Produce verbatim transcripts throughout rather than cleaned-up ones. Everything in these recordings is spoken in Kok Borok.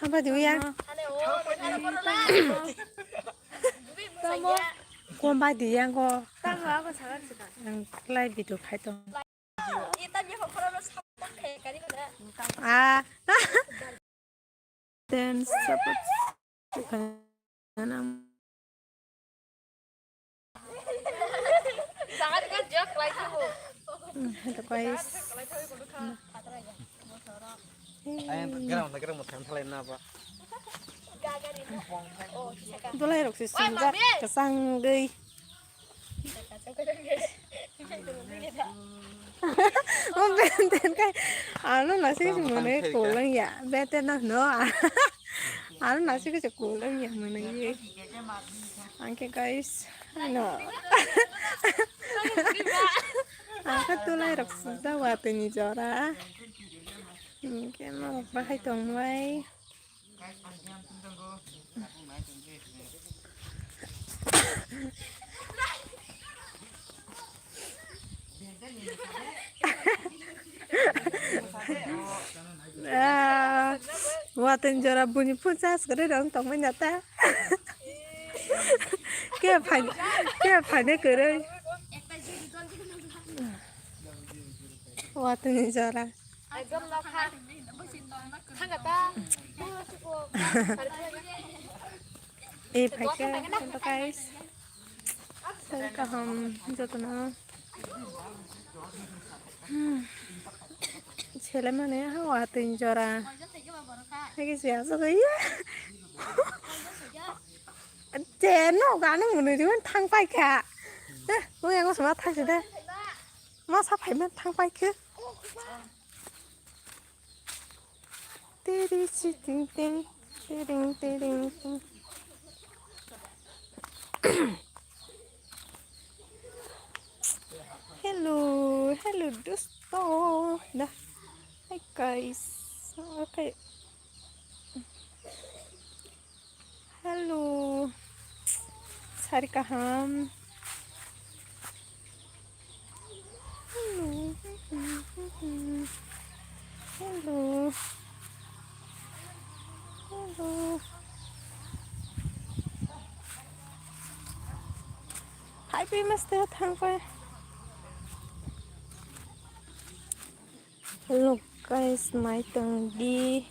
Tamo diya. Tamo. Komba diya ko. Ang live video khai tong. Ah. Then support. Hello guys. Dulai rok se sumjak kwchang dei. O benten kai ano nasi kuchuk mwnwi kulang ya. Benten no no. Ano nasi kuchuk kulang ya mwnwi. Angke guys, ano. Angke tulai rok sujak watwi ni jora. Angke norok bahai tongbai. Ah, watwi jora buini phunsa aswk rwng tongmani ta. Ke phai, ke phaine kwrwi. Watwi jora. Ekdom nokha. Thangkha ta. E phaikhe, hello guys. Sari kaham jotono. Hmm. Sele mane ha watwi jora. Haikhe se aswk ya. Te no gano mwnwi diban thang paikha. Eh, o yango sama thangsi de. Ma sa phaima thang paikhe. Tiri si ting ting, tiring tiring ting. Hello, hello dosto. Da. Hi guys. Okay. Hello. Sari kaham. Hello. Hello. Hello. Phai pi mas te thang pai. Hello guys, nai tong di.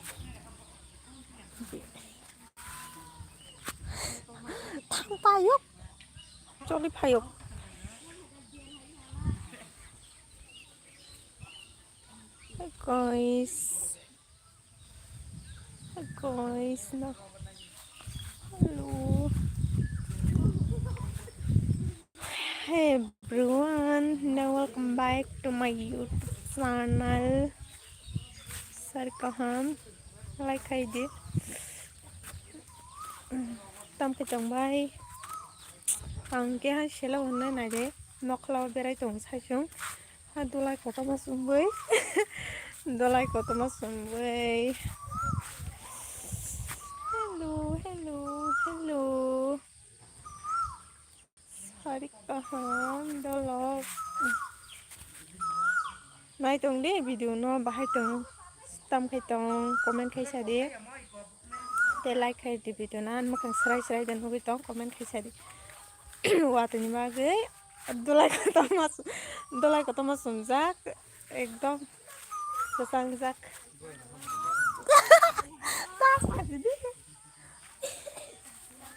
Thang payok. Choli payok. Hey guys. Hey guys, no. Hello. Hey everyone, now welcome back to my YouTube channel. Sari kaham, like khai di. Tam khe tong bai. Ang khe hai sela hwnna nai de, nokla o berai tong sai chwng. Ha dulai kotorma chumui. Dulai kotorma chumui. Hello, hello, hello. Sari kaham dolok. Nai tong di video no bahai tong. Tam khai tong, comment khai sa di. Te like khai di video na, mwkhang srai srai den nugui tong, comment khai sa di. Watwi ni bagwi dulai kotorma, dulai kotorma chumjak, ekdom kwchang jak.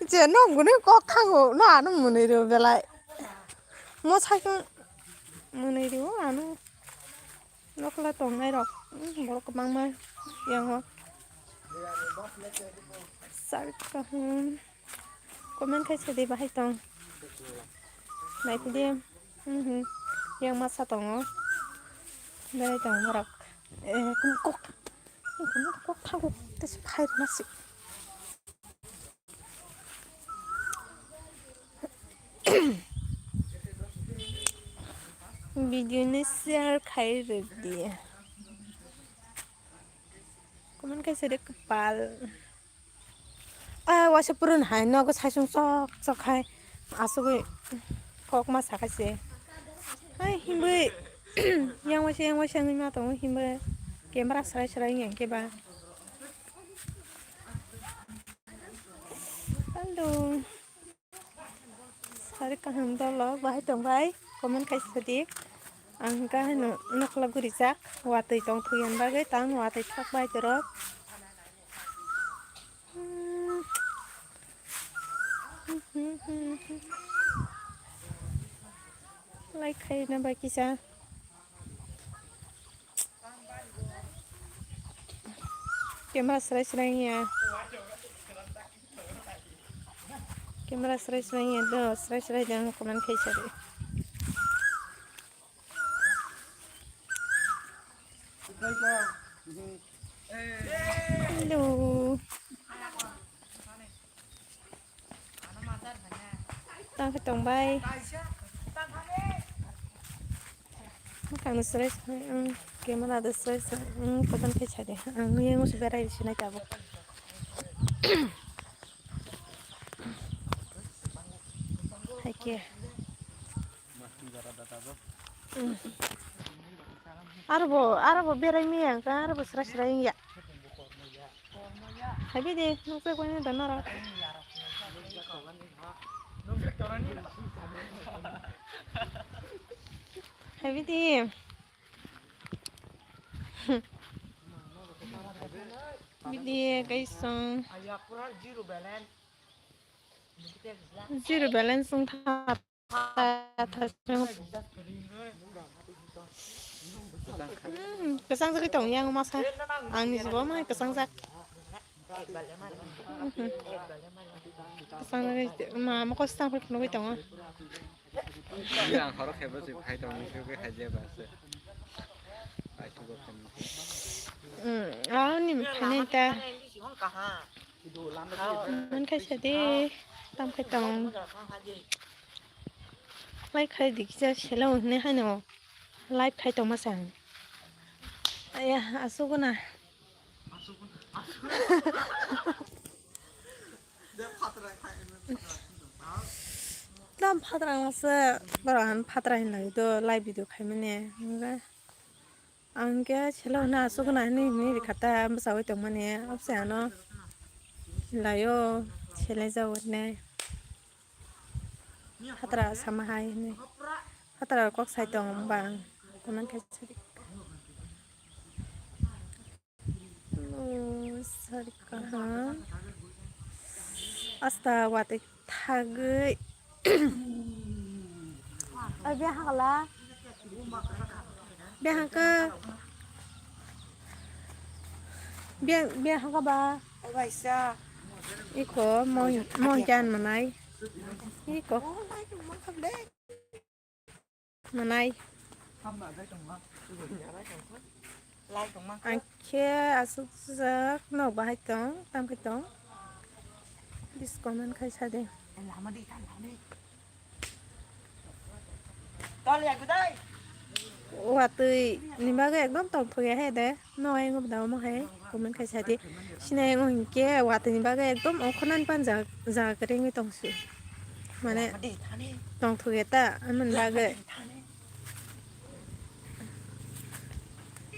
Je, no gune kok thago, no ano mwnwi rw belai. Mo sai mwnwi rw ano. Nokla tongnai rok, hmm, borok kwbangma yango. Sari kaham. Comment khai sadi bahai tong. Nai pidi, hmm, hmm. Yang masa tongo. Belai tong borok. Eh, kok. Kok thago. Tesi phai masi. Video ni share khai rwdi. Comment kaisa de kwpal. Ah, waisa purun hai nogo saisung chok chok hai. Asugwi kok ma sakaise. Hai himwi yang waisa yang waisa wngwi ma tongo himwi. Camera srai srai wngya khe ba. Hello. Sari kaham dolo bahai tong bai, comment khai sadi. Ang kahino nokla guri jak, watwi tong thuyan bagwi tang watwi thak bai torok. Like khai na bai kisa. Camera srai srai ya. Camera srai srai ya do, srai srai do, comment khai sari. Hello. Tang khe tong bai. Makang no srai srai, ang camera do srai srai, ang koton khe chade. Ang yang usi berai sinai tabuk. Hai khe. Aro bo, aro bo berai miya, ang kha aro bo srai srai ya. Habi de, nukse koi na dana ra. Habi de. Habi de, guys, song. Zero balance wng tha, tha, tha, tha. Hmm, kwchang jagwi tong yang masa. Ang ni jibo ma kwchang jak. Hmm. Kwchang jagwi ma mokol swtang phai phunugwi tongo. Ang horok khe bwswi phai tong ni khe khai je ba se. Pai tu bo khe. Hmm, ani phai ta. Man khai sa de, tam khai tong. Lai khai di kisa selo hwnwi haino live khai tongma sa. Aya, asuguna. Tam phatra masa, borok han phatra hinlai do, live video khai mane. Ang khe selo hwnwi asuguna hinwi hinwi rikha ta bwchaui tongmani, abse ano hinlaio, selai jago hinwi. Phatra sama hai hinwi. Phatra kok sai tong ba ang. Comment khai sadi. Oh, sari kaham. Asta watwi thagwi. Ai, bia hakala. Bia haka. Bia, bia haka ba. Iko, mo, mo jan manai. Iko. Manai. Ang khe aswk jak nok bahai tong, tam khai tong. Please comment khai sa de. Watwi ni bagwi ekdom tongthok ya he de. No, ayang bo da omo hai comment khai sa di. Sinai ayang hinkhe watwi ni bagwi ekdom okhornani pan jaga, jaga kwrwngwi tong su. Mane tong thuk eta amoni bagwi.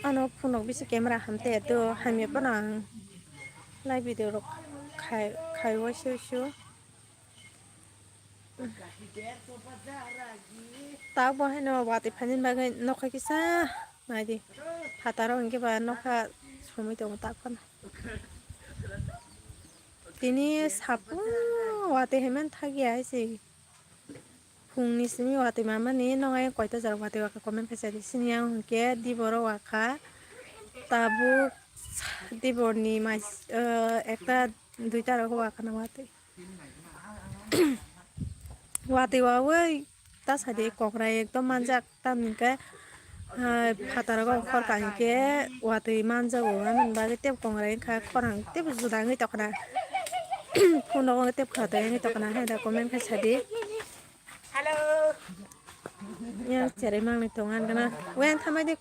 Ano phunuk bisi camera hamte to hamya phano ang live video rok khai, khai o shu shu. Tabuk bo haino watwi phainani bagwi nokha kisa naidi. Phataro hinkhe ba nokha somoi tongo tak phano. Tini saphang watwi haiman thakya hai se. Phungni simi watwi mamani nokha koita jora watwi wakha comment khaisa di. Sini yang hinkhe diboro wakha. Tabuk diborni mais, eh, ekta duita rok wakha na watwi. Watwi wawi ta sadi kokrai ekdom manjak tamni khe, ah, phataro kok khorka hinkhe watwi manjago, amoni bagwi tei kokrai wngkha khorang tei juda wngwi tongkha na. Phone rogo tei phatwi wngwi tongkha na hai da comment khai sadi. Hello. Yang cherai mangni tongan gana. Weng thamai di.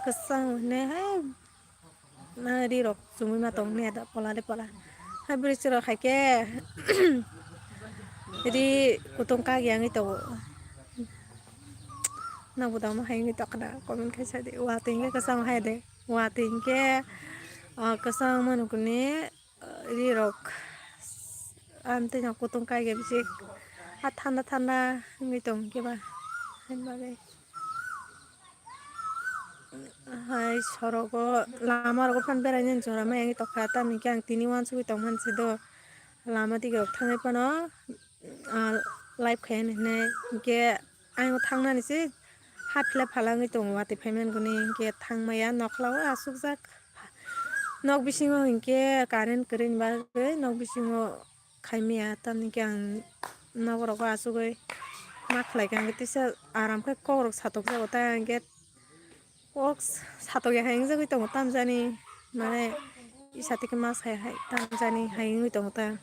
Kwchang hwnwi hai, na ri rok chumui ma tong ne da pola de pola. Hai bwrwi chwrok hai khe Ri kutung kagi wngwi tongo. Nang bo tamo hai wngwi tongkha na comment khai sadi. Watwi hwnkhe kwchang hai de. Watwi hwnkhe, ah, kwchang manu kuni, ah, ri rok. Amtwi no kutung kagi bisi. Ah, thanda thanda wngwi tong khe ba. Haini bagwi. Hai sorogo lama rogo phan beraina jora ma wngwi tongkha. Tamni hwnkhe ang tini uansugwi tongmani se do. Lama dige rok thangwi phano, ah, live khai hinwi hwnkhe ayung thangnani se ha phila phalangwi tongo, watwi phaimani gwnwi hwnkhe thangmaya nokhla o asukjak. Nok bisingo hwnkhe current kwrwini bagwi nok bisingo khaimaya, tamni hwnkhe ang nogo rogo asugwi ma khlaikha, hwnkhe tisa aram khe kokrok satokjago ta, hwnkhe kok satokya hai wngjagwi tongo tamjani, mane isa tike ma sai hai tamjani hai wngwi tongo ta.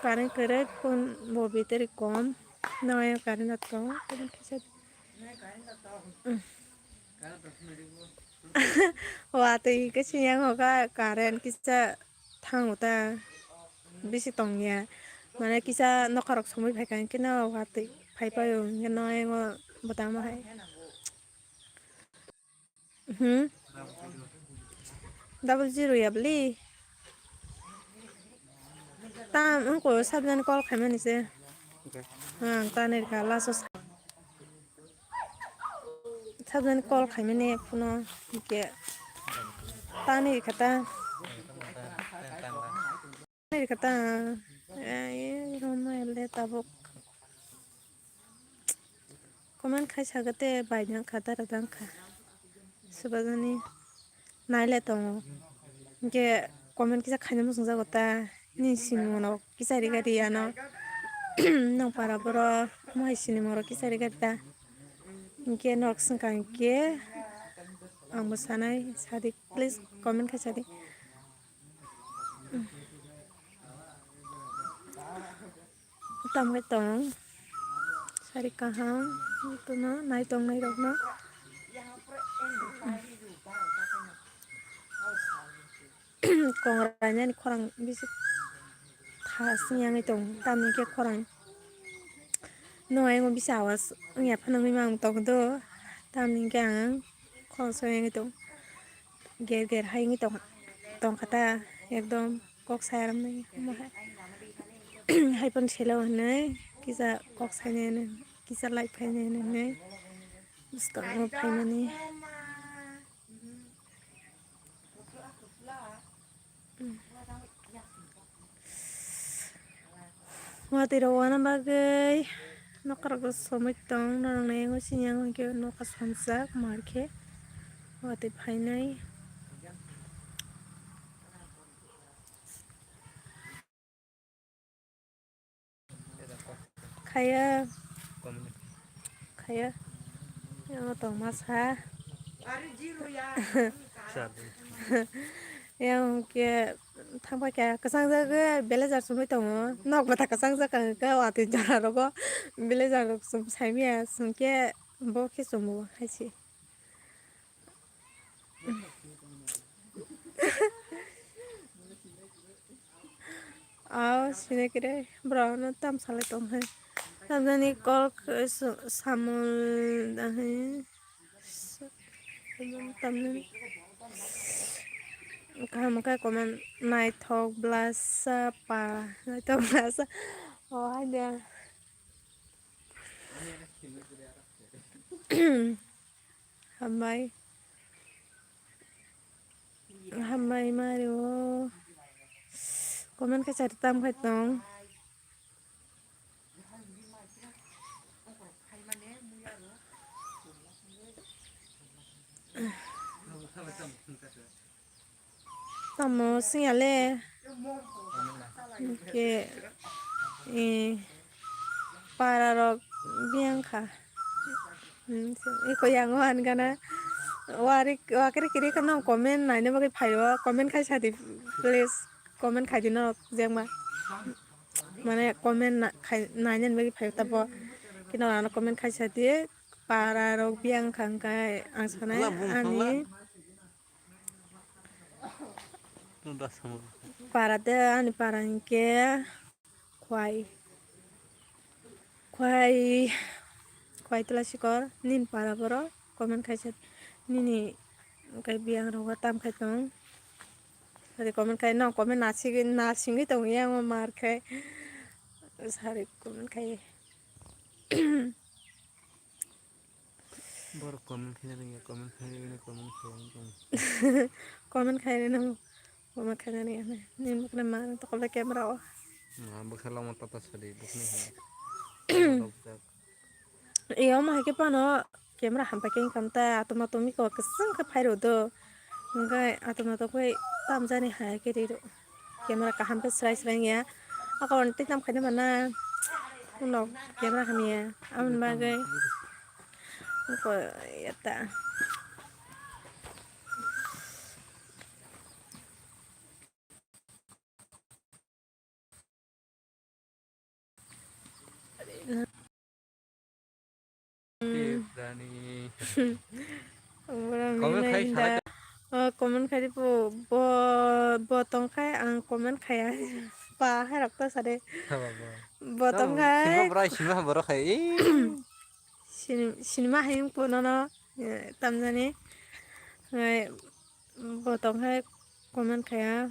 Current kwrwi phone bo battery kom. Noya current no tong. Watwi khe siyang hoka current kisa thango ta. Bisi tongya. Mane kisa nokharok somoi phaikha hwnkhe no watwi phaipaio hwnkhe no yango bwtangma hai. Hmm. Double zero ya bli. Tam wngko sabjani call khaimani se. Okay. Ang tanwi rikha last o sa-, sabjani call khaimani phuno hwnkhe tanwi rikha ta. Rikha ta, eh, eh, rono elde tabuk. Comment khai saga te bai dang kha, dara dang kha. Subajani naile tongo. Hwnkhe comment kisa khaina muchung jago ta. Ni sinimo no kisa riga ri ano. Nang para boro mohai sinimo ro kisa riga ri ta. Hwnkhe norok swngkha hwnkhe ang bo sanai sadi, please comment khai sadi. Tamkhe tong sari kaham, tongna nai tongnai rokno. Kongra nani khorang bisi thasing yangwi tong, tamni khe khorang no ayung bisi awas wngya phano wngwi mang tong do, tamni khe ang khorang so yangwi tong. Ger ger hai wngwi tong, tongkha ta, ekdom kok sai aram nai omo hai. Hai phano selo hinwi kisa kok sainai hinwi, kisa light phainai hinwi bwskango phaimani. Watwi rok wana bagwi nokha rok somoi tong, norok nai yango sini yango hwnkhe nokha somjak mar khe watwi phainai. Khaya. Khaya. Yang tong masa. Yang ke thangpa kya kasang jaga belajar sumui tongo. Nok bata kasang jaga ka wati jara rogo belajar sum saimia sum ke bo ke sumu haisi. Aw, sini kire, bro, no tam salai tong hai. Tamjani call khe sa-, samul da hai. Sa-, tamjani. Kaham khe comment naithok blasa pa, naithok blasa. Oh, hai da. Hambai. Hambai Mario. Comment khe chari tam khai tong. Tamo singale. Ke, eh, para rok biyang kha. Hmm, iko yang wan gana. Wari, wakiri kiri kono comment naina bagwi phaio. Comment khai sadi, please. Comment khai di norok jengma. Mane comment na-, khai, naina bagwi phaio tabo. Kino ano comment khai sadi. Para rok biyang kha hwnkhe ang sanai ani. Para de ani para hinkhe khwai. Khwai, khwai tla sikor, nini para borok comment khaisa, nini kai biyang rogo tam khai tong. Sari comment khai, no comment nasigi, nasingwi tong yang mar khai. Sari comment khai. Borok comment khaina rwngya, comment khaina rwngya, comment khaina rwngya. Comment khaina rwngya, comment khaina rwngya. Nini bwkhani ma rwng tokol camera o. Ma bwkha lama tata sadi, bwkhani hai. Iyo, omo hai khe phano camera hampai khe wngkha ta, atoma tomi kok kwchwng khe phai rw do. Hwnkhe atoma tokoi tamjani hai khe rw. Camera kaham khe srai srai wngya. Ako tei tam khaina mana. Ulo camera hamya. Aboni bagwi. Ko yata. Tiprani. Comment khai salai. Oh, comment khai di po. Bo, bo tong khai ang comment khaya. Pa hai rok ta sade. Haba bo. Bo tong khai. Sima brai sima borok khai. Sini-, sinima hai wng po nono, eh, tamjani. Hai, bo tong khai comment khaya.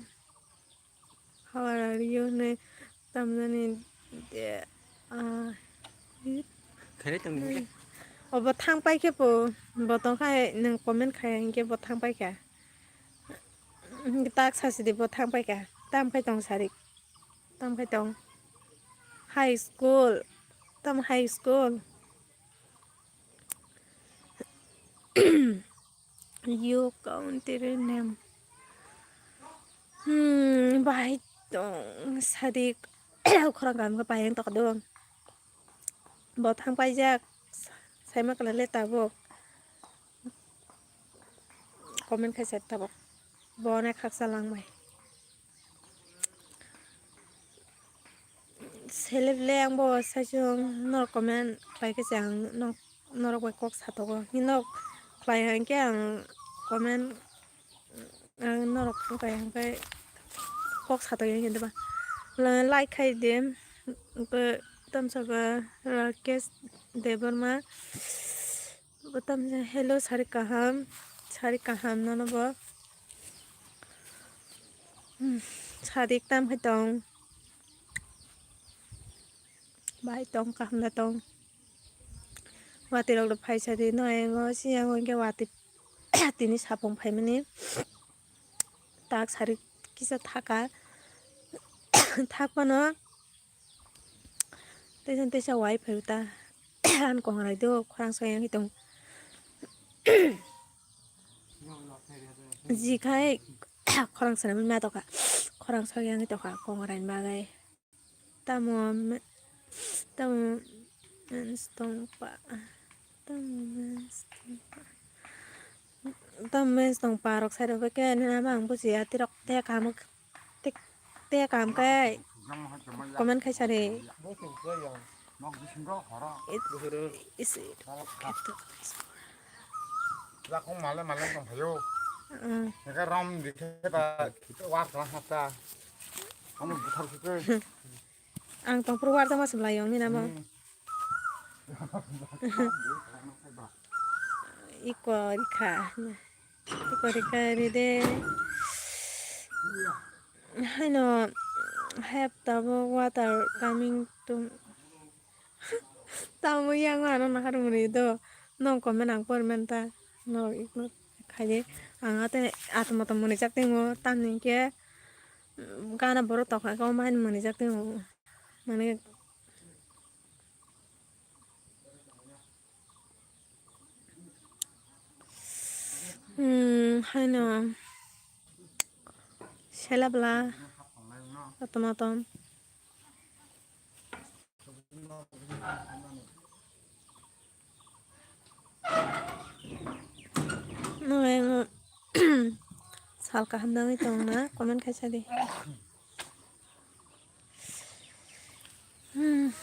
How are you? Hinwi tamjani de, ah, Khairwi tong di. Obo thang pai khe bo, bo tong khai nwng comment khai hinkhe bo thang pai kha. Tak sasi di bo thang pai kha. Tam khai tong sari. Tam khai tong. High school. Tam high school. You country name. Hmm, bahai tong sadik khorang kam ka payang tok do. Bo thang paijak saima kala le tabok. Comment khai sa tabok. Bo ne khaksa lang bai. Seleb le ang bo saichung norok comment khlai khe se ang nok-, norok bai kok sathogo. Hinwi nok khlai hinkhe ang comment, ang norok wngkha hinkhe kok satokya hinkhe ba. Like khai di, tamsa ba Rakesh Debbarma. Bo tamsa, hello, sari kaham, sari kaham nono bo. Hmm, sadik tam khai tong. Bai tong, kaham da tong. Watwi rok do phai sadi no engo, si engo hinkhe watwi tini sapung phaimani. Tak sari kisa thaka. Thak phano. Teisa teisa wai phai ta. An kongrai do khorang soi yang tong. Jikhai khorang soi ma tokha. Khorang soi yang tokha kongrai bagai. Tamo me-, tamo mens tong pa. Tamo mens tong pa. Tamo mens tong pa rok sai rok ke nina bang buji atirok te kam. Tik, te kam kai comment khai sari. It, is it? Yakung male male tong phayo. Mm. Neka rom dikhe ta war kala hata. Amo buthar sute. Ang tong puru war tama sebelah yong ni namo. Hmm. Iko rikha. Iko rikha ride. Haino, have tabuk water coming to. Tamo yang ano nahar muni do. Nong comment ang por menta. No ignore khaidi. Ang ate atom atom muni chak tingo. Tamni ke gana borok tokha ko main muni chak tingo. Mane Hmm, haino. Sela bla. Atom atom. No, no. Sal kaham nangwi tong na, comment khai sadi. Hmm.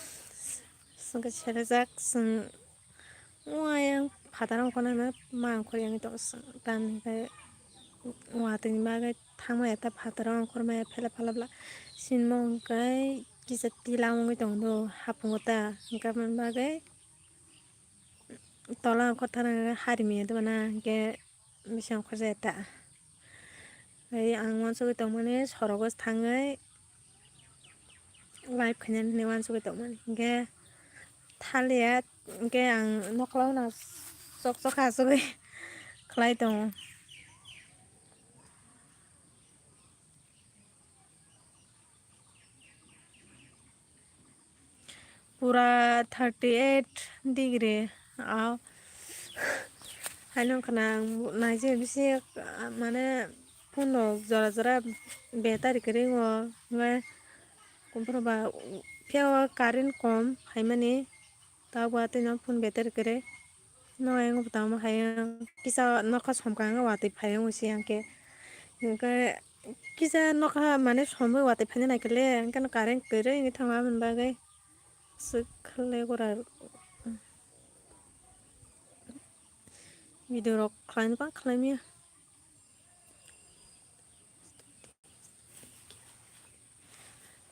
Sengke serejak, seng Uayang phataro ongkhornai ma, ma ongkhorya wngwi tongo chwng. Tamni hwnkhe watwini bagwi thangmaya ta phataro ongkhormaya phela phala bla. Sinmo hwnkhe kisa tila wngwi tongo do, hapungo ta, hwnkhe aboni bagwi tola wngkha thana harimya doana, hwnkhe bising khorjaya ta. Tei ang uansugwi tongmani, sorogo thangwi live khainani hinwi uansugwi tongmani. Hwnkhe thaliya, hwnkhe ang nokhlao no chok chok asugwi khlai tongo. Pura thirty eight degree. Au. Haino khna ang naijak bisi, mane, phone rok jora jora battery kwrwi o, hwnbai, phiyaba current kom phaimani. Tabuk watwi no phone battery kwrwi. No ayang bo tamo hai, kisa nokha somkha ang watwi phai wngwi se yang khe. Hwnkhe kisa nokha mane somwi watwi phaina nai khe le, hwnkhe no current kwrwi wngwi thangma aboni bagwi. Swk khlai gora. Video rok khlaina bang khlaimya.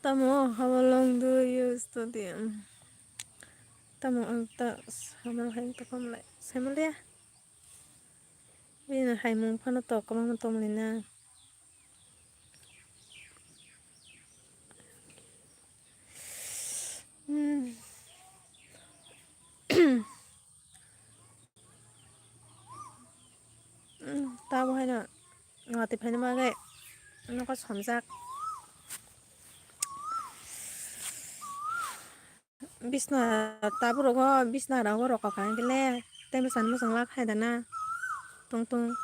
Tamo, how long do you study? Tamo ang ta samar hai to kom lai. Samar ya. Bini hai mung phano to kwbangma tongmani na. Hmm. Hmm, tamo haino watwi phaina bagwi nokha somjak. Bisna tabuk rogo, bisna rogo rokha kha hwnkhe le tei bwsani muchung lak hai da na. Tong tong.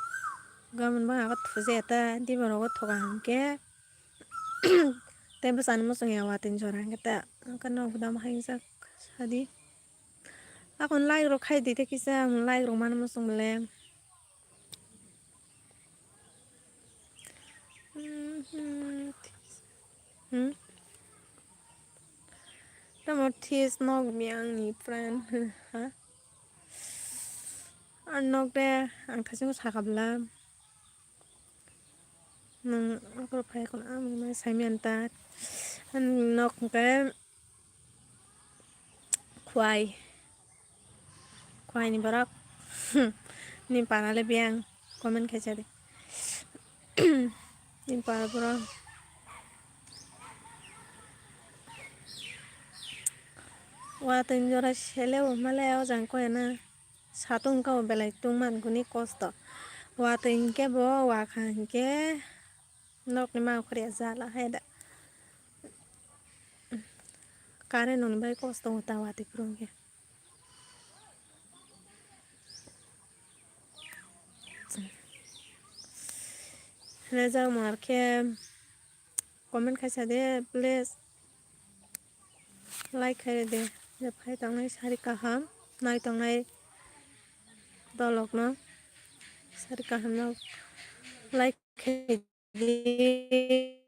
Gamon bwkhak thujaya ta, diba rogo thoka hwnkhe tei bwsani muchung ya watwi jora hwnkhe ta. Hwnkhe nok dam hai jak sadi. Akon like rok khai di tei kisa, like rok mano muchung le. Hmm? Tamo this nok biyang ni friend, ha? Ang nok de ang thasing sakabla. Nang ako phai kon ang mai saimi anta. Ang nok ke Khwai. Khwai ni borok. Ni para le biyang. Comment khaisa de. Ni para borok. Watwi jora sele o male o jang koya na. Satung ka o belai tungman guni kosto. Watwi hinkhe bo wakha hinkhe. Nok ni mang khorya jala hai da. Current noni bai kosto wngkha ta watwi phuru hinkhe. Rejak mar khe comment khaisa de please. Like khai de. Je phai tongnai sari kaham. Nai tongnai dolok no. Sari kaham no. Like khai di.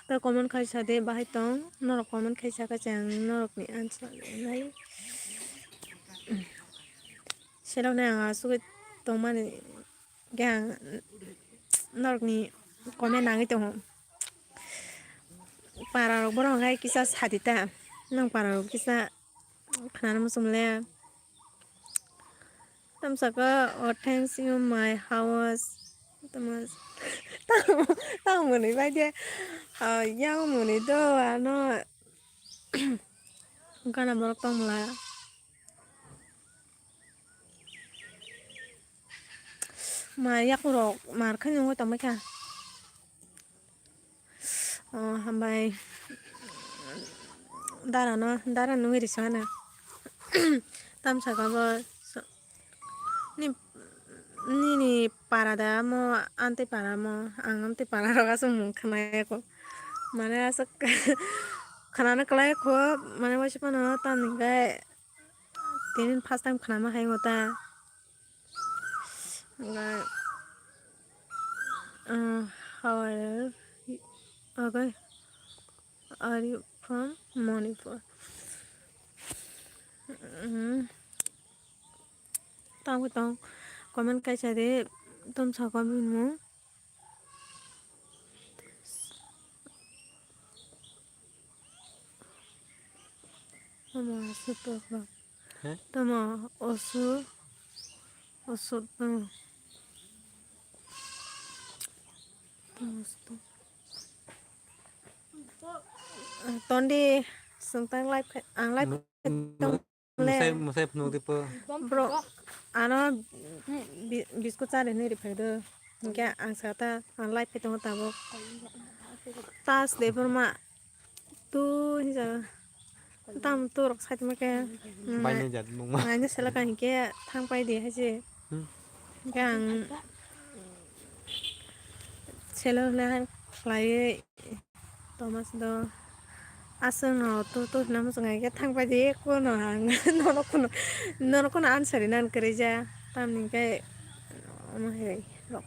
Ta comment khaisa de bahai tong. Norok comment khaisa khe ang norok ni answer nai. Selok nai ang asugwi tongmani. Khe ang norokni comment nangwi tongo. Para rok borok hai kisa sadi ta. Nang para rok kisa khnana muchung le. Tamsaka, "Oh, thanks you, my house." Tamo, tamo, tamo mwnwi bai de. Ah, yang mwnwi do, ano, gana borok tongmla. Ma yakurok mar khe nungwi tongbaikha. Oh, hambai. Dara no, dara nungwi risa na. Tamsaka bo so-, ni, nini para da mo, amtwi para mo, ang amtwi para rok aswk mung khna yako. Mane aswk khnana kwlai kho, mane waisa phano tamni gai. Tini first time khnama hai wngkha ta. Like, uh, how are you? Okay. Are you from Manipur? Mm. Tang tang comment kaisa de, tom sa comment mo. Tamo osu to ba. He? Tamo osu, osu to. Tamo osu to. Tondi, sungtang live khe, ang live khe tong le. Musai, musai phunuk di po. Bro, ano bi-, biskut chari hinwi riphaikhe do. Hinkhe ang saka ta, ang live khe tongo tabuk. Tas de borma. Tu hinja. Tam tu rok side ma khe. Bai nai jat mung ma. Nai sela ka hinkhe thang pai di hai se. Hmm. Hinkhe ang selo le hai khlai. Thomas do aswk no tu tu hwnna muchung hai khe thang pai di, kuno ang nono kuno, nono kuno answer rina kwrwi ja, tamni khe omo hai rok.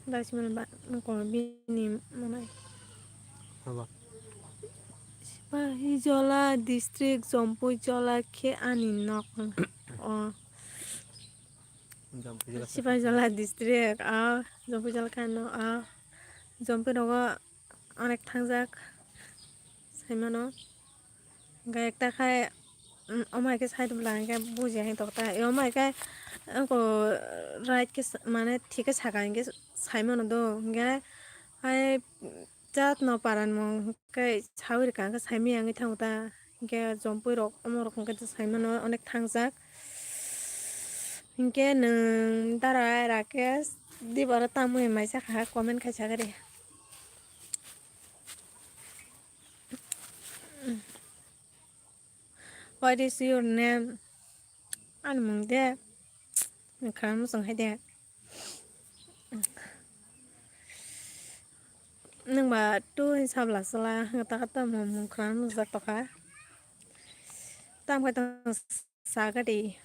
Dai simani ba nokol bini manai. Haba. Sipahijola district, Jompuijola khe ani nok. O. Jompuijola. Sipahijola district, ah, Jompuijola khe ano, ah, Jompui rogo onek thangjak saimano. Hingke ekta khai, mm, omo hai khe side bwla hingke buji hai tokta. E omo hai khe, wngko right khe sa-, mane thik khe saka hingke saimano do. Hingke hai, Jat no paran mung khe sawi rwkha, hwnkhe saimaya wngwi thango ta. Hinkhe Jompui rok, omo rok hwnkhe saimano onek thangjak. Hinkhe nwng dara Rakesh diboro tamwi mai sakha, comment khai sakha de. What is your name? Ani mung de. Khana muchung hai de. Nwng ba tu hin sabla sala, hwnkhe ta tamo mung khana muchung jak tokha. Tam khai tong saga de.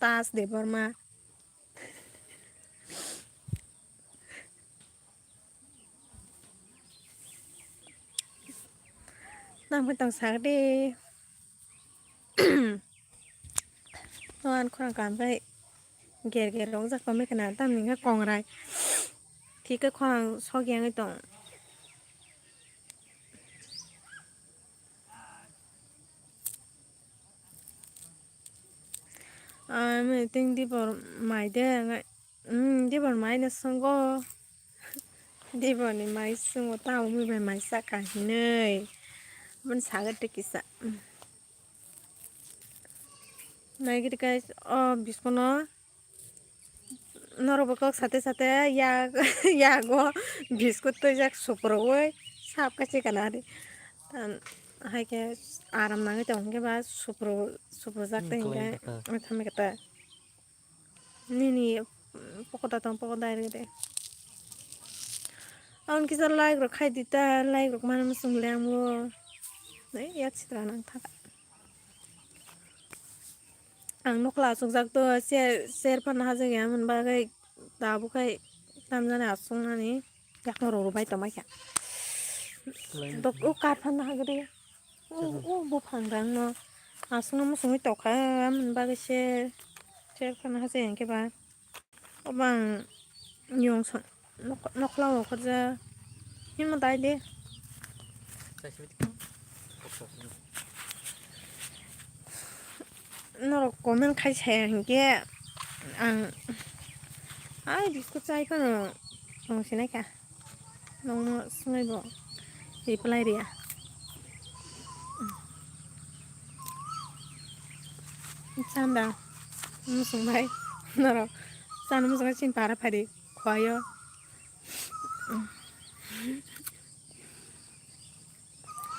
Tas Debbarma. Nang bai tong sak de. Noan khorang kam bai ger ger rok jak tong bai khna tamni khe kongrai. Thik khe khorang sok yang tong. Ani ting dibor mai de, mm, dibor mai no songo. Dibor ni mai songo, ta umui bai mai saka hinui. Bun saga te kisa. Nai giri guys, o biskuno. Norok bo kok sate sate yak, yago biskut twijak suprogwi sap khe chikana di. Tam hai khe aram nangwi tong hwnkhe ba supro, suprojak tei hwnkhe thami khe ta. Nini pokoda tong, pokoda ri de. Ang kisa like rok khai di ta, like rok mana muchung le ang bo. Yak sitra nang thaka. Ang nokla achukjak to, chair, chair phano hajak ya, amoni bagwi tabuk khai tamjani achuknani yakung rw rw bai tongmai kha. Dok o kar phano hagri. O, o buphang rang no achukno muchungwi tokha, amoni bagwi chair, chair phano hajak ya hwnkhe ba. Obo ang yong sa nok-, nokla o khorja. Himo dai de. Norok comment khai saya hinkhe ang ai biskut chai phano tong sinai kha. Nongno swngwi bo reply riya. Chanda muchung bai norok chana muchung bai chini para phari khoyo.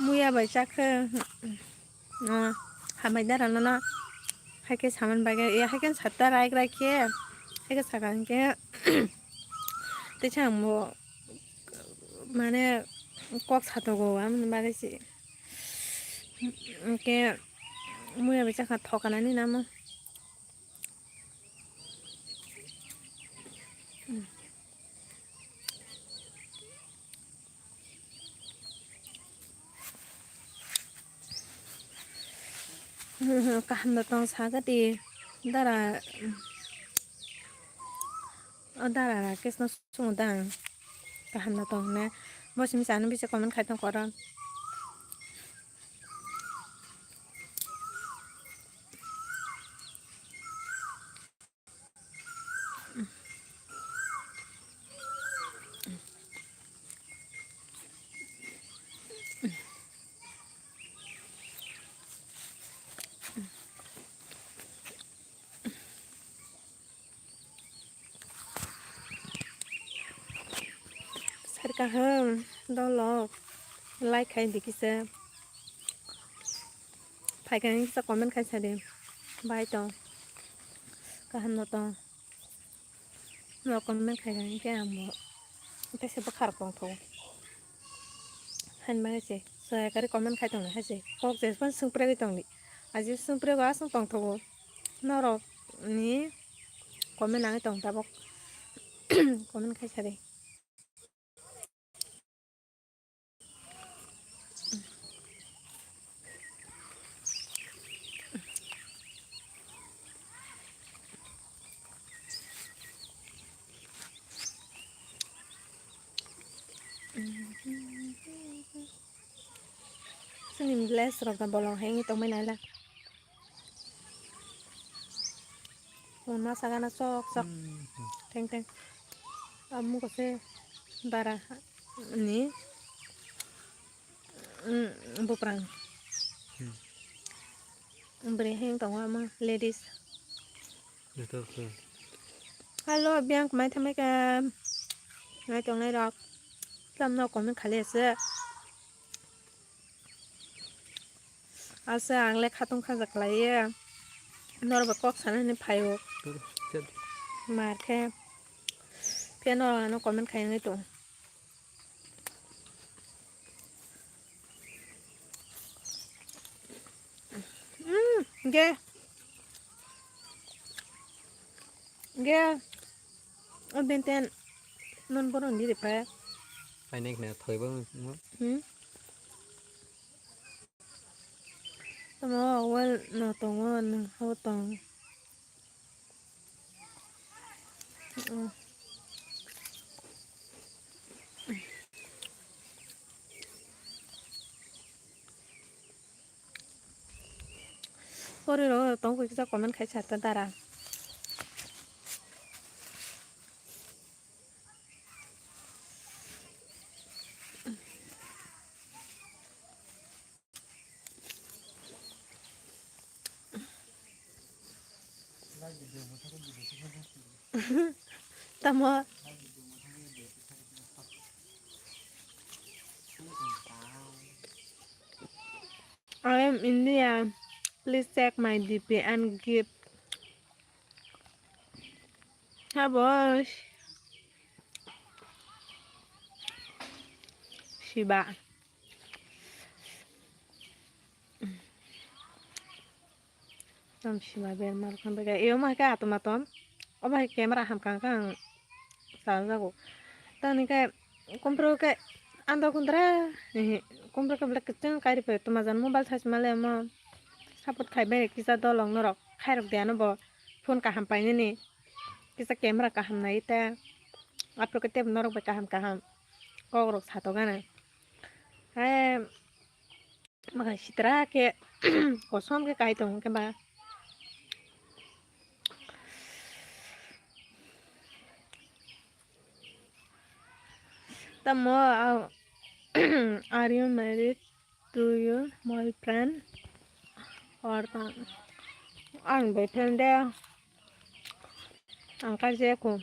Muya bai chakhe. Ah, hambai dara nono. Haikhe saman bagwi, ya haikhe satta rai rai khe. Haikhe saka hinkhe. Tei chang bo mane kok satogo, amoni bagwi se. Hinkhe muya bai chakha thokanani namo. Kaham da tong saga di dara, o dara Rakesh no sungo dang kaham da tong hwnwi. Bo simi sano bisa comment khai tong koro. Kaham, dolok, like khai di kisa. Phai kha kisa comment khai sadi. Bai tong. Kaham no tong. No comment khai kha khe ang bo. Tei se bwkhar kong tho. Han ma se. Soya kari comment khai tong hai se. Kok je pon sungpre tong di. Aji sungpre go asung tong tho. Norok ni comment nang tong tabok. Comment khai sadi. Chini bless rok da bolong hai tongmai nai la. Hwnma sagana sok sok. Hmm. Teng teng. Amo kose dara ni, mm, buprang. Hmm. Bwrwi heng tongo ama ladies. Betul, betul. Hello, biyang mai thamai ka. Nai tongnai rok. Tlam no comment khali ase. Asa ang le khatong khaja khlaiye. Norok ba kok sanani phaio. Mar khe. Phiya norok ano comment khainai tong. Mm, ge. Ge. O benten non boron di de pa. Ai nek na thoi ba. Hmm. Tamo well no tongo, nwng hao tong. Mm. Pori ro tong kisa comment khai sa ta dara. Tamo. I am India. Please check my D P and give. Habos. Shiba. Tam sima ber mar khan bai. Eyo ma khe atom atom. O bai camera ham kang kang. Sa jago. Tani khe kompro khe ando kundra. Ehe, kompro khe black kchung kai ri pe tuma jan mobile charge male mo. Support khai bai kisa dolong norok. Khairok de ano bo. Phone kaham painani. Kisa camera kaham nai ta. Apro khe tep norok bai kaham kaham. Kok rok sato gana. Hai. Makai sitra khe kosom khe kai tong khe ba. Tamo, ah, are you married to your boyfriend? Or ta-, ang boyfriend de ang kajia ko.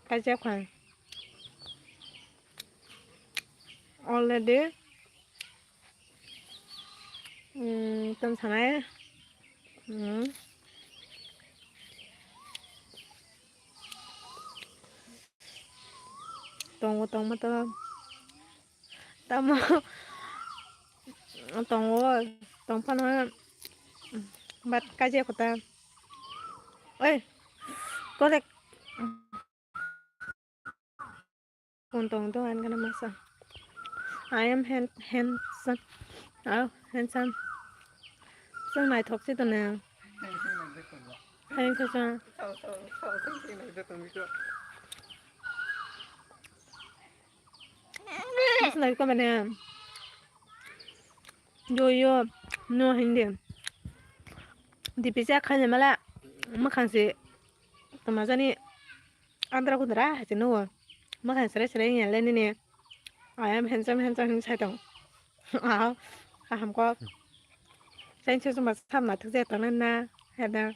Kajia ko. Already. Hmm, tong sanai. Hmm. Tongo, tongma to. Tamo. Tongo, tongphano. Bat kaje kota. Oi. Korek. Phone tong tong an kana masa. I am hand-, handsome. Oh, handsome. Song naithok si to nang. Hayang sa sa. Mas nai ko mane. Yo yo. No hindi. Dipisa khane mala. Makhang si. Tama jani. Andra kudra hai se nugo. Makhang sere sere ya le nini. I am handsome, handsome, handsome sai tong. Ah, kaham kok. Sai se sumba sam na thuk je tong na, heda.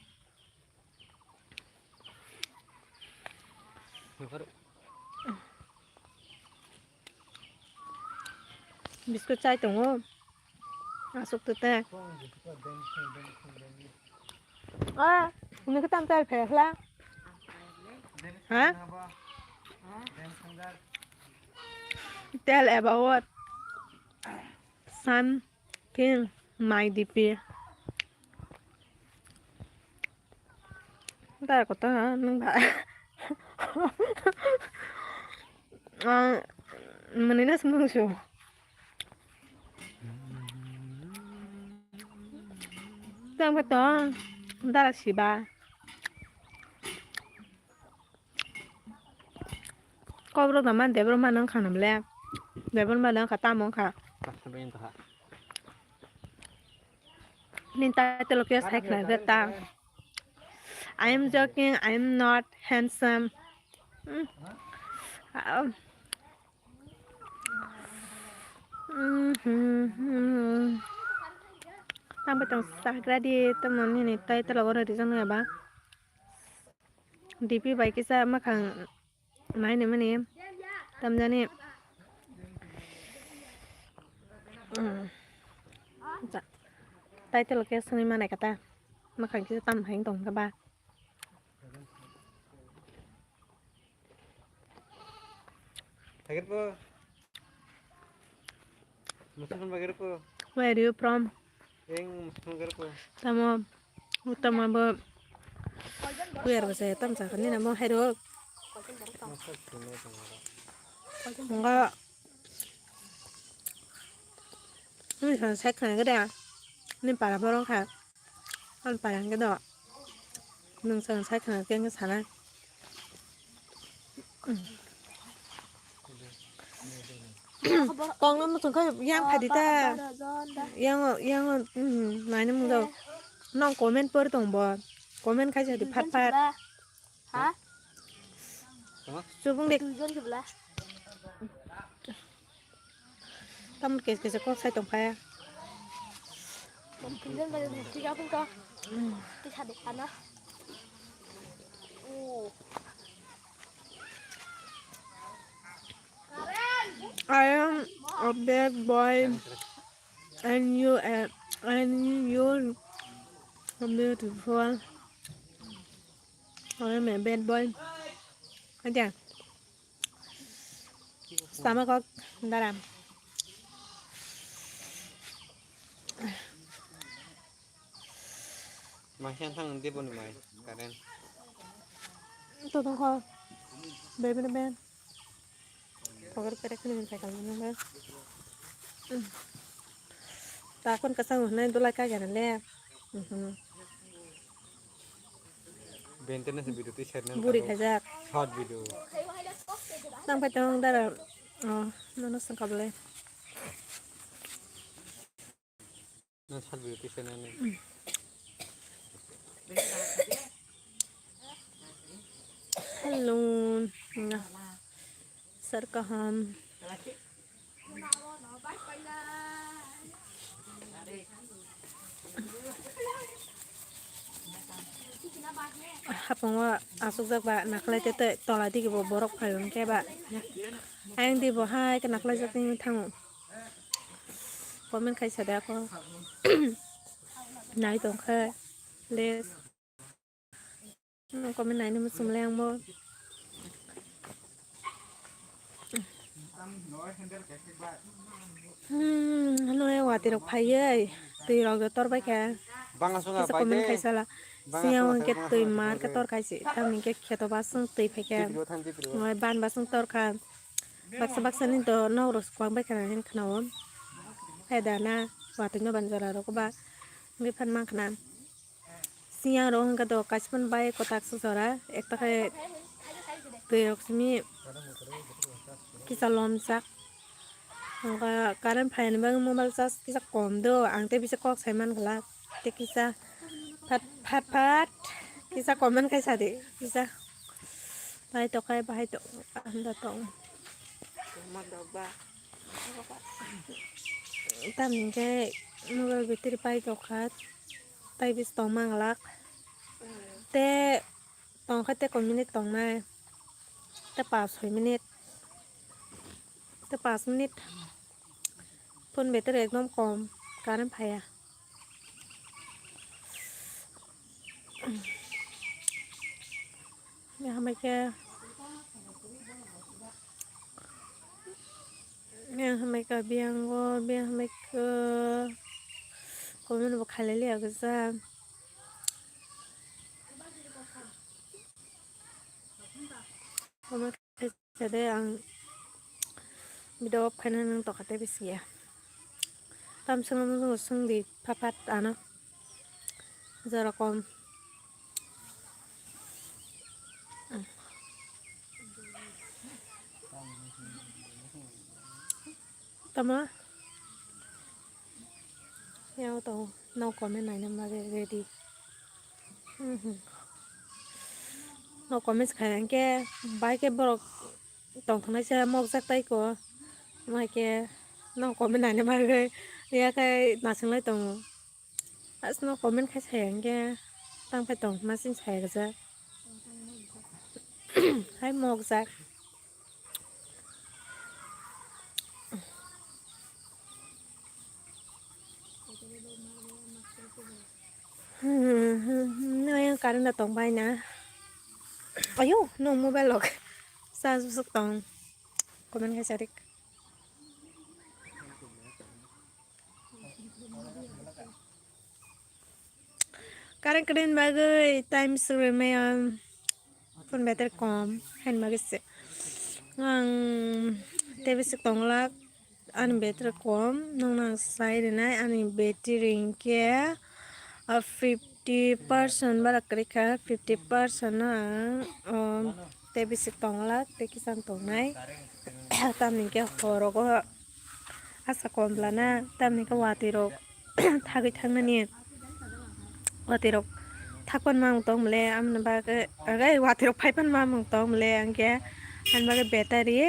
Biskut chai tongo. Asuk tete. Ah, ini kita antar phela. Ha? Tell about something my D P. Dara kota nung ba. Ang mani na sung sung. Tang ba tong dara siba. Kobro da man debro man nang khanam le. Debro man nang kha tamo kha. Nin title khe sai khna ta. I am joking, I am not handsome. Hmm. Ah. Mhm. Tang bai tong sagra di tamo nini title oro rijak nai ba. D P bai kisa makhang. Nai ni mani tamjani. Title khe swnwi manai kata. Makhang kisa tam hai tong kha ba. Where are you from? Tamo, tamo bo. Kuyar bwsa tam sa khani namo hairo. Nga. Ni san sai khani gada. Ni para borok kha. Ang parang ke do. Nung sang sai khna keng sana. Kong no muchung kha yang phadi ta. Yang, yang, nai no mung do. Nong comment por tong bo. Comment khai jadi phat phat. Ha? Tama? Subung de. Duijon khe bwla. Tam kes kes kok sai tong phaya. Duijon bai mukti ka phung to. Ti sa dok ana. Oh. I am a bad boy and you are, and you are beautiful. I am a bad boy. Aja. Sama kok daram. Mai siang thang di boni mai karen. Totong kho. Bebe na ben. Poker pere kini min paikal nung ben. Takon kasang hunai dulai ka gana le. Mhm. Maintenance video twi share nang. Buri kajak. Short video. Tang pai tong dara. Oh, nono sangkable. Hello. Sar kaham. Hapung o asukjak ba naklai te tola digi bo borok phai hwnkhe ba. Ayang di bo hai khe naklai jak thango. Comment khai sa de ako. Nai tong khe. Les. Comment nai ni muchung le ang bo. Hmm, hano e wati rok phai ye. Twi rok do tor bai khe. Banga sunga kisa bai comment de. Khai sala. Banga sunga hwnkhe twi mar khe tor khai si. Tamni khe kheto ba sung twi phai khe. Ban ba sung tor kha. Baksa baksa ni do nok rok kwbang bai khna hin khna o. Hai da na watwi no ban jora rok ba. Ngi phan mang khna. Siyang rok hwnkha do kaisa phano bai kwtak se jora ekta khe twi rok simi kisa lomjak. Hwnkha current phaiyani bagwi mobile charge kisa kom do ang tei bisa kok sai man glak. Tei kisa phat phat phat kisa comment khai sa di kisa. Bahai tokhai bahai tong hamda tong. Tamni hwnkhe mobile battery pai tokha tei bis tong manglak. Tei tongkha tei koi minute tongnai tei pas soi minute. Tei pas minute Phone battery ekdom kom, current phaiya. Hamai khe, hamai khe biyango, biya hamai khe comment bo khailai liya kisa. Comment Sede ang video off khaina nang tokha tei bisi ya. Tam swngo nung sung di phapat ano. Jora kom. Tama. Yao to no comment naina ma ready. Mhm. No comments khai hwnkhe bai khe borok tongthoknai se mokjak tai ko. Mai khe no comment naina bagwi ya khai nasinglai tongo. Asno comment khai sai hwnkhe tang phai tong ma sing sai gajak. Hai mokjak. Hmm, hmm, hmm, hmm, yang current da tong bai na. Ayo, no mobile lock. Charge busuk tong. Comment khai sarik. Current kwrwini bagwi time swrwimaya phone battery kom haini bagwi se. Ang tei bisi tonglak ani battery kom, nokno ang sai rinai ani battery hinkhe, ah, fifty percent bara kwrwi kha, fifty percent no ang, um, tei bisi tonglak tei kisa tongnai. Tamni hinkhe horogo asa kom bwlana, tamni hinkhe watwi rok thagwi thangnani, watwi rok thakpan mamung tong mole, amoni bagwi, agai watwi rok phaipan mamung tong mole, hinkhe ani bagwi battery,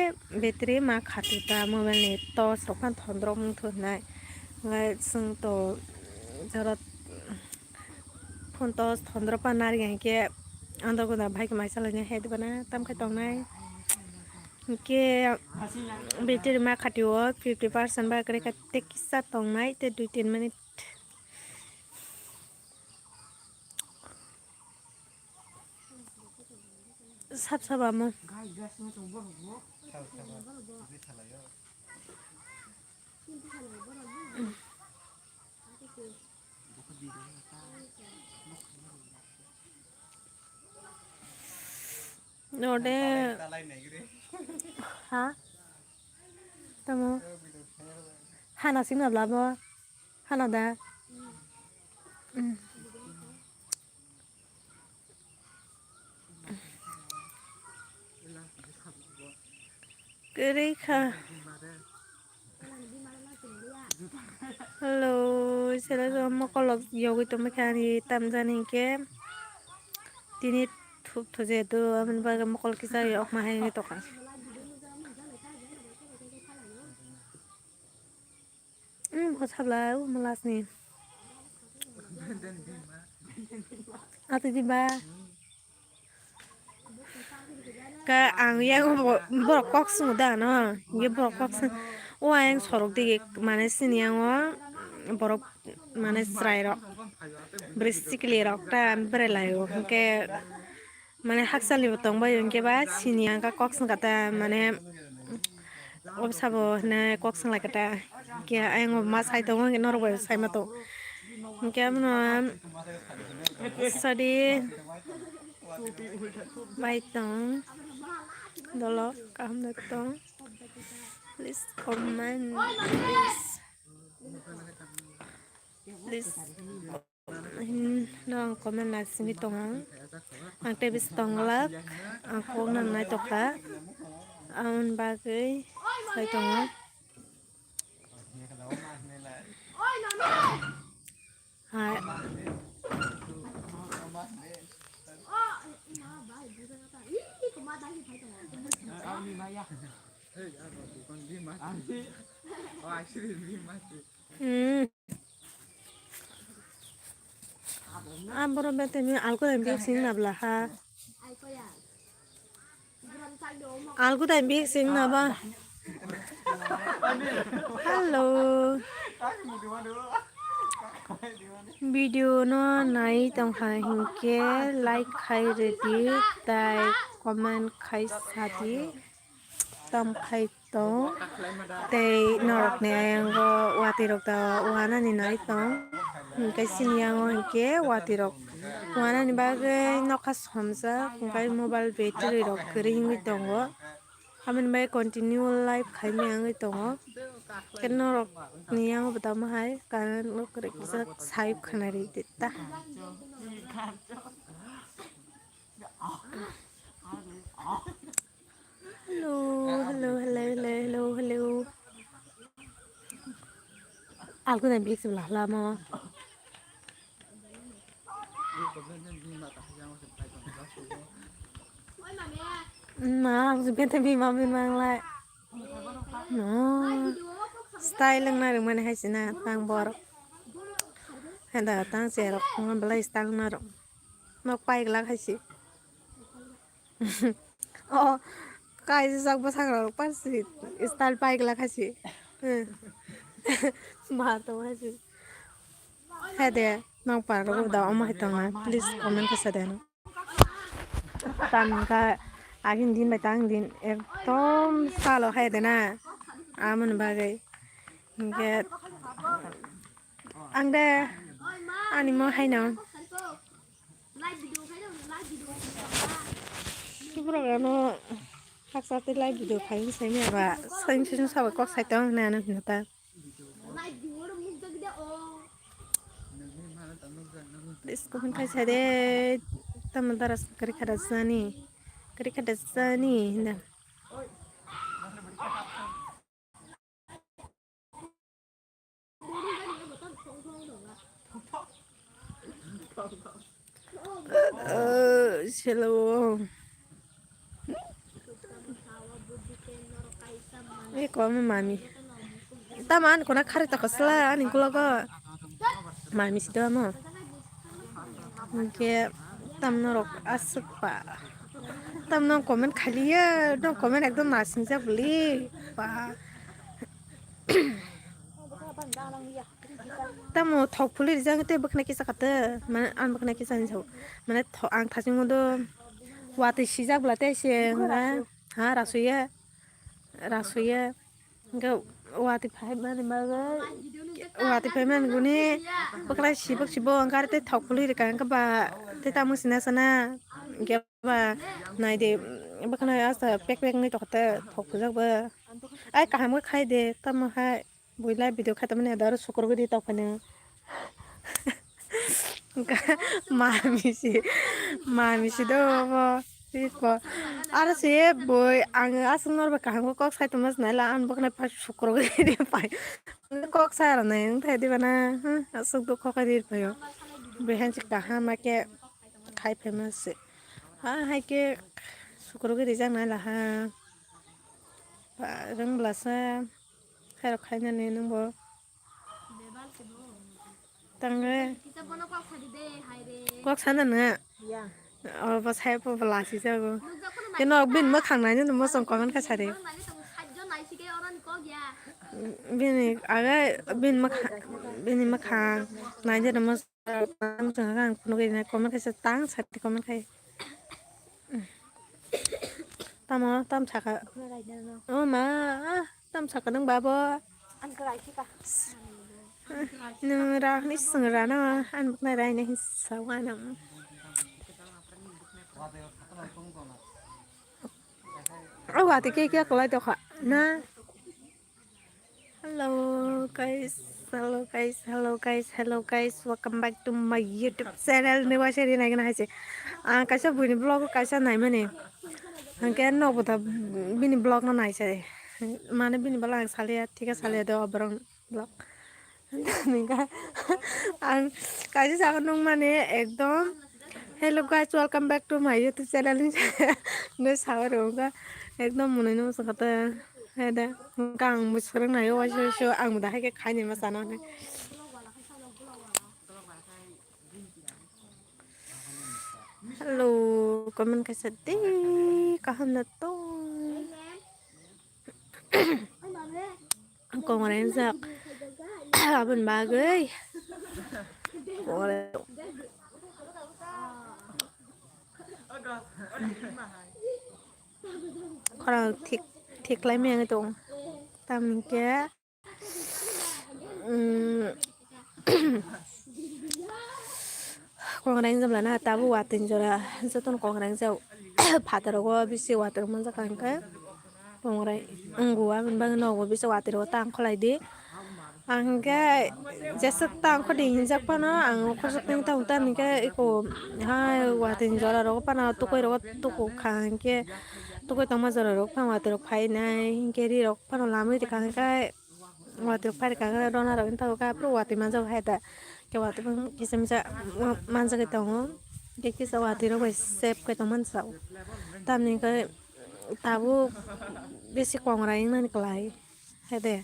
battery ma khati ta mobile ni torch rok phano thondrok wng thunai, hinkhe chwng to jora phone torch thondrok pa nari hinkhe andar guna bhai khe mai salai nai hai bana tam khai tongnai. Hinkhe battery ma khati o fifty percent ba kwrwi kha tei kisa tongnai tei dui tin minute. Sap sap amo. Node. Ha? Tamo. Hana sing na blabo. Hana da. Mm. Kwrwi kha. Hello, sero sero mokolok yogwi tongma khe ani tamjani hinkhe tini thup thujedu aboni bagwi mokol kisa yokma hai wngwi tongkha. Hmm, bo sabla, o malasni. Ati di ba. Ka ang yang bo-, borok kok swngo da no. Ye borok kok swngo. O ayang sorok dige mane sini yang o borok mane chwrai rok. Bwrwi sikli rok ta bwrwi lai o. Hwnkhe Mane hakchalni bo tongbai hinkhe ba sini ang kok swngkha ta mane o sabo hinwi kok swnglaikha ta hinkhe ayang bo ma sai tongo hinkhe norok bai bo sai ma tongo hinkhe abono sadi bai tong dolo kaham da tong please comment please please. Hin no ang comment naisingwi tongo ang. Ang tei bisi tonglak, ang kok nang naitokha. Aboni bagwi sai tongo. Hai. Hmm. Aboro betemi alko dai bik sing nabla ha. Alko dai bik sing naba. Hello. Video no nai tongkha hinkhe like khai rwdi, tai comment khai sadi. Tam khai tong. Tei norokni ayango watwi rok da wanani nai tong. Hinkhe sini yango hinkhe watwi rok wanani bagwi nokha somjak, hinkhe mobile battery rok kwrwi wngwi tongo. Aboni bai continue live khaimani wngwi tongo. Khe norok ni yango bo tamo hai current no kwrwi kisa sai khwnari di ta. Hello, hello, hello, hello, hello, hello. Alkuna big sibla lama. Ma, ang si bete bi ma bi mang lai. No. Style wng na rwmani hai si na tang borok. Heda tang cherok wng belai style wng na rw. Nok pai glak hai si. Oh, kaisa sak bwsakra rok parsi style pai glak hai si. Hmm. Ma to hai si. Hai de, nang parok da omo hai tong na, please comment khe sa de no. Tam ka agin din bai tang din ekdom salo hai de na. Amon bagwi. Hinkhe ang de ani mo hai no. Borok ano haksa tei live video khai wng sai maya ba, sai wng sai sabo kok sai tong hinwi ano hino ta. Please comment khai sai de, tamo dara kwrwi kha da jani, kwrwi kha da jani hinda. Selo. E ko mami. Tamo ani kona khari toko sla ani kulogo. Mami si do amo. Hinkhe tamno rok aswk ba. Tamno comment khaliya, no comment ekdom nasingjak bwli. Ba. Tamo thok phuli rijak tei bwkhwnai kisa kate. Mane ang bwkhwnai kisa hinwi sao. Mane tho-, ang thachingmo do watwi sijak bwla tei se ha rasuya. Rasuya. Hwnkhe watwi phaimani bagwi, watwi phaimani guni bwkhwnai sibuk sibuk wngkha, tei thok phulwi rwkha, hwnkhe ba tei tamo sina sana, hwnkhe ba naidi bwkhwnai asta pek pek wngwi tongkha, tei thok phujak bo. Ai kaham khe khai de, tamo hai buila video khatamani ado aro sukrugwi di tongphani. Mami si, mami si do bo. Iko. Aro se boi ang aswk norba kaham khe kok sai tongma se naila, ang boknai pai sukrok ri pai. Kok sai rwnai wng thai diba na. Hmm, aswk dukho khe ri paio. Behan se kaham ma khe khai phaima se. Ha hai khe sukrok rijak naila ha. Ba, rwng bwla sa. Khairok khainani nwng bo. Tangre. Kok sana nwnga. Ya. O bo sai po bwla si jago. Keno bin mwkhang nainani mwsong comment kha sari. Bini aga bin mwkhang, bini mwkhang nainani mwsong. Ang phunugwi nai comment khaisa tang sati comment khai. Tamo tam saka. O ma, tam saka nang babo. Nwng ra ni swng ra no, ang buknai rai nai sa wa nang. O wa te ke ke kolai to kha na. Hello guys, hello guys, hello guys, hello guys, welcome back to my YouTube channel. Ni waisa ri nai gana haise. Ah, kaisa buini vlog kaisa nai mani. Hangke nok bota bini vlog no nai sai. Mane bini vlog ang salia, thika salia do oborong vlog. Ang kaisa sago nung mani ekdom. Hello guys, welcome back to my YouTube channel. Nai sago rwngkha ekdom mwnwi no swkha ta. Hai da, hwnkha ang bo swrwng naio waisa waisa, ang bo dahai khe khaini ma chana hwnwi. Hello, comment kaisa de, kaham na to. Kongrai wngjak. Aboni bagwi kongrai. Khorang thik, thik lai maya wngwi tongo. Tamni hwnkhe, mm, kongrai wngjak lana tabuk watwi jora jotono kongrai wngjak. Phataro o bisi watwi manjak ang khe. Kongrai wngo, aboni bagwi nogo bisa watwi rogo tang kholai di. Ang hwnkhe jesa tang khodi hinjak phano ang khoroksa tang tang tang hwnkhe eko hai watwi jora rogo phano tukui rogo tuku kha hwnkhe tukui tongma jora rok phano watwi rok phainai hwnkhe ri rok phano lamwi rikha hwnkhe watwi rok phai rikha hwnkhe rona rok wngtang kha phuru watwi manjak hai da. Khe watwi phano kisa misa manjagwi tongo. Khe kisa watwi rok bai save khe tongmani sao. Tamni hwnkhe tabuk bisi kongrai wngnani kwlai. Hai de.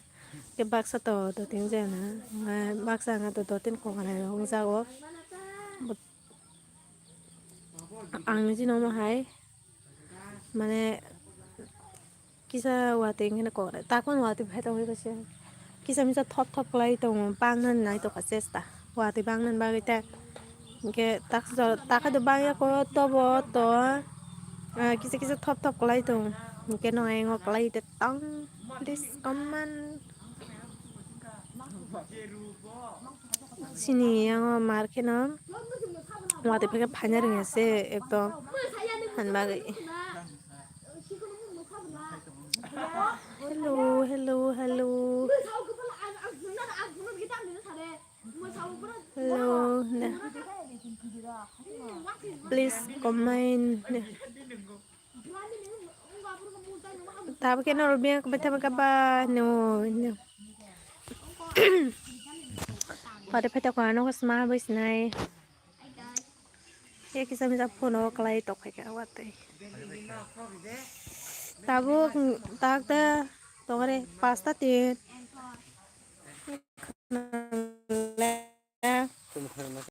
Khe baksa to do tin jana. Baksa wngkha to do tin kongrai rok wngjago. Ang nini chini omo hai. Mane kisa watwi wngkheno kongrai. Takmani watwi phai tongwi kisa. Kisa misa thop thop kwlai tongo. Bangnani nai tongkha chesta. Watwi bangnani bagwi ta. Hwnkhe taksa jora, takha do bangya kho, tobo to, ah, kisa kisa thop thop kwlai tong. Hwnkhe no ayang o kwlai de tong. This common. Chini yang o mar kheno. Watwi phai khe phaina rwngya se ekdom. Han bagwi. Hello, hello, hello. Hello, ne. Please comment. Tabuk khe norok biyang khe baithang khe ba, no, no. Pare phaita kha ano sma bai sinai. Khe kisa misa phone o kwlai tok kha watwi. Tabuk tak ta tongre pasta tin.